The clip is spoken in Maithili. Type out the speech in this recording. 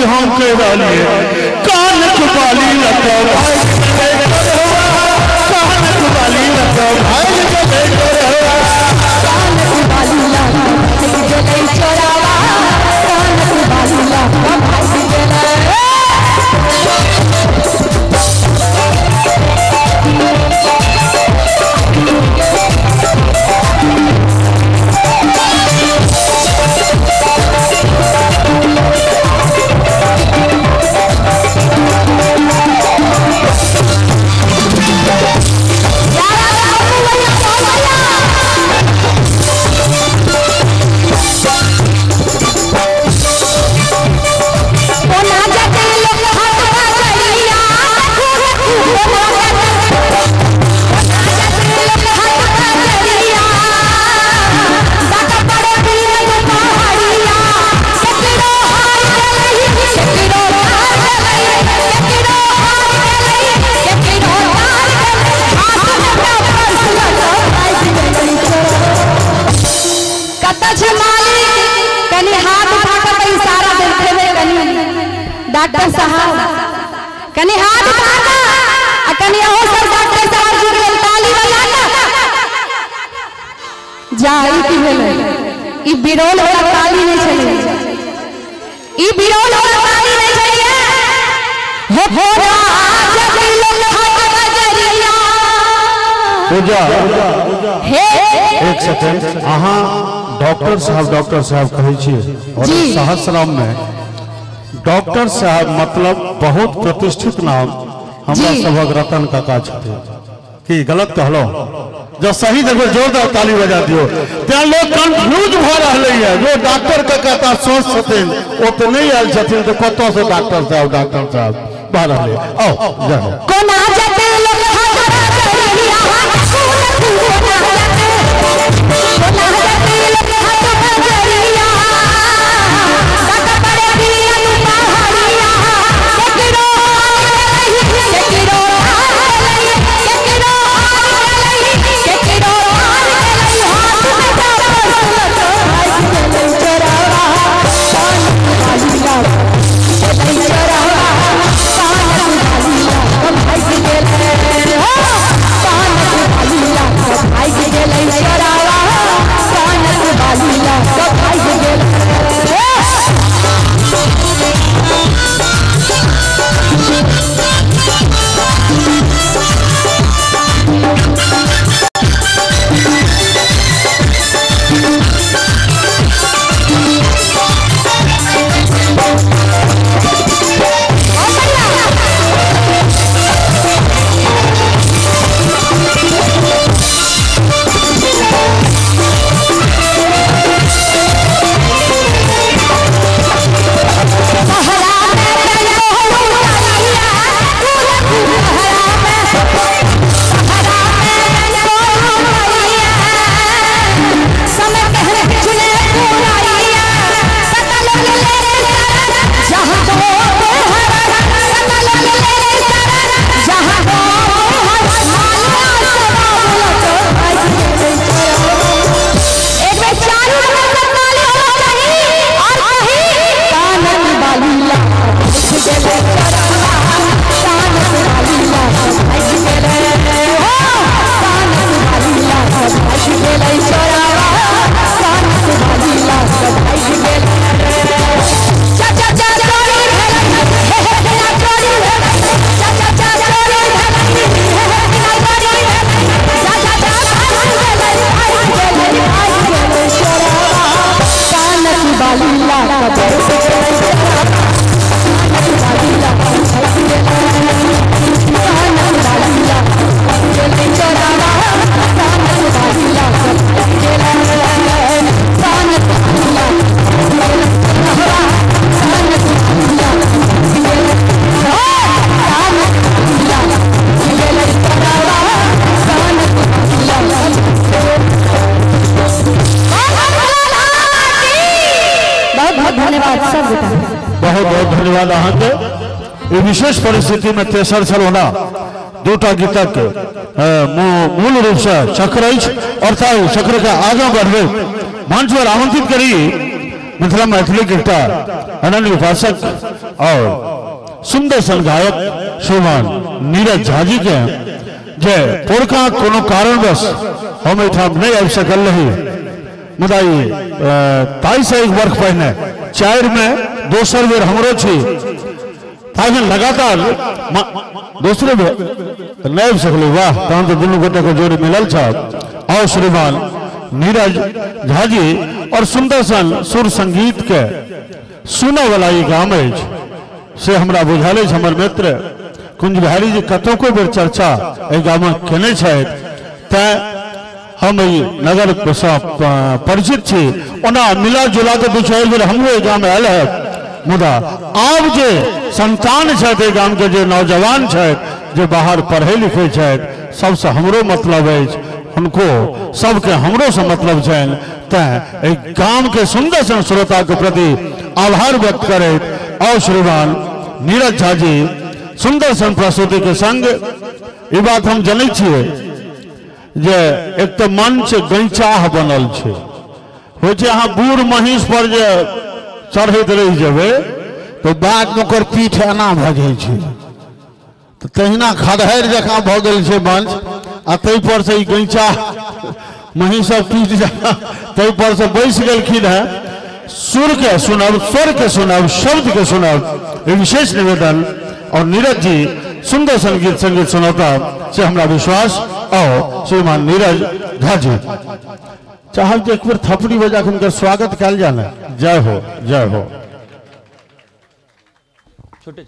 हम कह रहलिए कानक बाली लगा भाई कानक बाली लगा भाई गेलै चोरवा कानक बाली लगा गेलै चोरवा कानक बाली लगा भाई गेलै। डॉक्टर साहब कनी हाथ उठा के कनी अहो सब डॉक्टर साहब जी के ताली बजा के जाई की भेलै ई बिरोल वाला ताली नहीं छलै ई बिरोल वाला ताली नहीं छलै हो हो राज बिलोल हाथ बजरिया। पूजा हे एक सेकंड अहाँ डॉक्टर साहब कहै छी और सहस्राम में डॉक्टर साहब मतलब बहुत प्रतिष्ठित नाम हमरा सभक रतन काका छथिन की गलत कहलो जो सही देखो जोरदार ताली बजा दियो। तें लोग कंफ्यूज भ रहलै है जो डॉक्टर काका ता सोच छथिन ओ तो नहीं आयल छथिन तो कतौ से डॉक्टर साहब भ रहलै। आओ जाओ कोना जते लोग हाथ बजरिया कोना जते लोग हाथ बजरिया बहुत बहुत धन्यवाद अहाँ के। विशेष परिस्थिति में तेसर छल ओना दूटा गीतक मूल रूप से चक्र अछि और चक्र के आगाँ बढ़बे मंच पर आमंत्रित करी मिथिला मैथिली के एकटा अनन्य उपासक और सुंदर सन गायक श्रीमान नीरज झा जी के जे पोरका कोनो कारणवश हम एहिठाम नहीं आबि सकल रही, मुदा ताहिसँ एक वर्ष पहिने 4 में दोसर बेर हमरो छी, ताहिमे लगातार दोसरे बेर नहीं आबि सकलहुँ। वाह, तहन तऽ दुनू गोटेके जोड़ी मिलल छल। और श्रीमान नीरज झा जी और सुंदर सन सुर संगीत के सुनय वाला ई गाम अछि से हमरा बुझल अछि। हमर मित्र कुंज बिहारी जी कतौको बेर चर्चा एहि गामक केने छथि, तैं हम एहि नगरसँ परिचित छी। ओना मिला जुला कऽ 2-4 बेर हमरो एहि गाम आयल है, मुदा आब जे संतान छथि एहि गामके, जे नौजवान छथि, जे बाहर पढ़ै लिखै छथि, सबसँ हमरो मतलब अछि, हुनको सबके हमरोसँ मतलब छनि। तैं एहि गामके सुंदर सन श्रोताके प्रति आभार व्यक्त करैत और श्रीमान नीरज झा जी सुंदर सन प्रस्तुति के संग ई बात हम जनै छियै जे एक तऽ मंच गैचाह बनल छै, होइ छै अहाँ बूढ़ महींस पर जे चढ़ैत रहि जेबै तऽ बादमे ओकर पीठ एना भऽ जाइ छै, तऽ तहिना खदहरि जकाँ भऽ गेल छै मंच, आ ताहि पर से ई गैचाह महींसक पीठ जकाँ ताहि पर से बैस गेलखिन हेँ। सुर के सुनब, स्वर के सुनब, शब्द के सुनब, ई विशेष निवेदन। और नीरज जी सुंदर संगीत संगीत सुनौता से हमरा विश्वास। और श्रीमान नीरज झा जी चाहब जे एक बेर थपड़ी बजा के हुनकर स्वागत कयल जाय ने। जय हो, जय हो। छोटे।